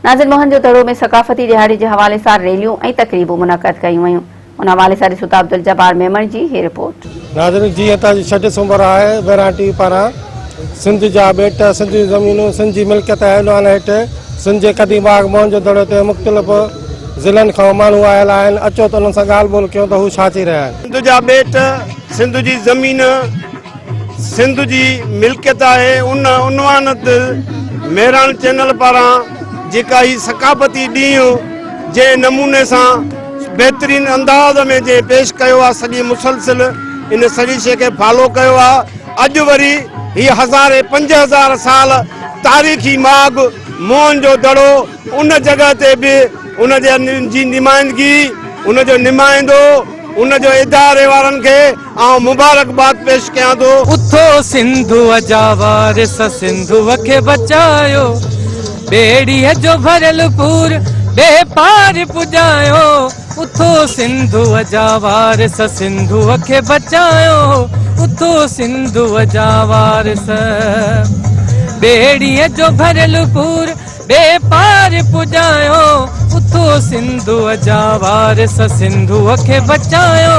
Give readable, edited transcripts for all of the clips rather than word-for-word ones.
ناظر موهن جو دڙو ۾ ثقافتي ڏهاڙي جي حوالي سان ريليون ۽ تقريبون منعقد ڪيون ويون. ان حوالي سان ڏسون ٿا عبدالجبار ميمڻ جي هي رپورٽ. ناظرين جيئن ته اڄ 6 ڊسمبر آهي مهراڻ ٽي وي پاران سنڌ جا ٻيٽ سنڌ جون زمينون سنڌ جي ملڪيت ۽ عنوان هيٺ سنڌ جي قديم باغ موهن جو دڙو تي مختلف ضلعن کان ماڻهو آيل آهن اچو ته انهن سان ڳالهه ٻولهه ڪيون ته هو ڇا چئي رهيا آهن. سنڌ جا ٻيٽ سنڌ جي زمين سنڌ جي ملڪيت آهي ان عنوان تي مهراڻ چينل پاران جيڪا هي ثقافتي ڏينهن جنهن نموني سان بهترين انداز ۾ جنهن پيش ڪيو آهي سڄي مسلسل ان سڄي شيء کي فالو ڪيو آهي اڄ وري هي هزارين 5000 سال تاريخي ماڳ موهن جو دڙو ان جڳهه تي به ان جي نمائندگي ان جو نمائندو ان جو اداري وارن کي آئون مبارڪباد پيش ڪيان ٿو. اٿو سنڌوء جا وارث سنڌوء کي بچايو، ٻيڙيء جو ڀريل پور ٻئي پار پڄايو. اٿو سنڌوء جا وارث سنڌوء کي بچايو، اٿو سنڌوء جا وارث ٻيڙيء جو ڀريل پور ٻئي پار پڄايو، اٿو سنڌوء جا وارث سنڌوء کي بچايو.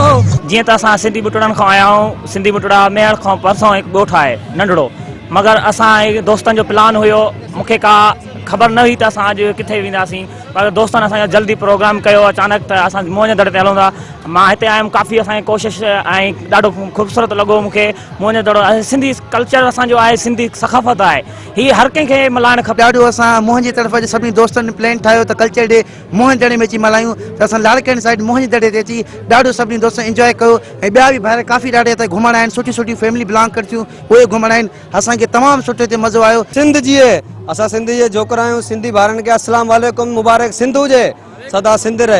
جيئن ته اسان سنڌي ٻٽڙن کان آيا آهيون، سنڌي ٻٽڙا ميهڙ کان پرسون هڪ ڳوٺ آهي ننڍڙو، مگر اسان دوستن جو پلان هيو، مون کي ڪا خبر نه هئي ته اسان اڄ ڪٿي وينداسين، پر دوستن اسان جو جلدي پروگرام ڪيو اچانڪ ته اسان موهن جي دڙي تي هلون ٿا، مان هتي آيم ڪافي اسان جي ڪوشش ۽ ڏاڍو خوبصورت لڳو مون کي موهن جو دڙو سنڌي ڪلچر اسان جو آهي سنڌي ثقافت آهي. هي هر ڪنهن کي ملهائڻ کپي. ڏاڍو اسان موهن جي طرف اڄ سڀني دوستن پلان ٺاهيو ته ڪلچر ڊي موهن دڙي ۾ اچي ملهايون ته اسان لاڙڪاڻي سائيڊ موهن جي دڙي تي اچي ڏاڍو سڀني دوستن انجواء ڪيو ۽ ٻيا به ڀائر ڪافي ڏاڍي هتي گهمڻ آيا آهن سٺيون سٺيون فيملي بلانگ ڪن ٿيون اهي گهمڻ آيا آهن اسان کي تمام سٺو هتي مزو آيو. سنڌ جيئي اسان سنڌ جي جوڪر آهيون سنڌي ڀائرن کي اسلام عليڪم مبارڪ سنڌ هجي سدا سنڌ رهي.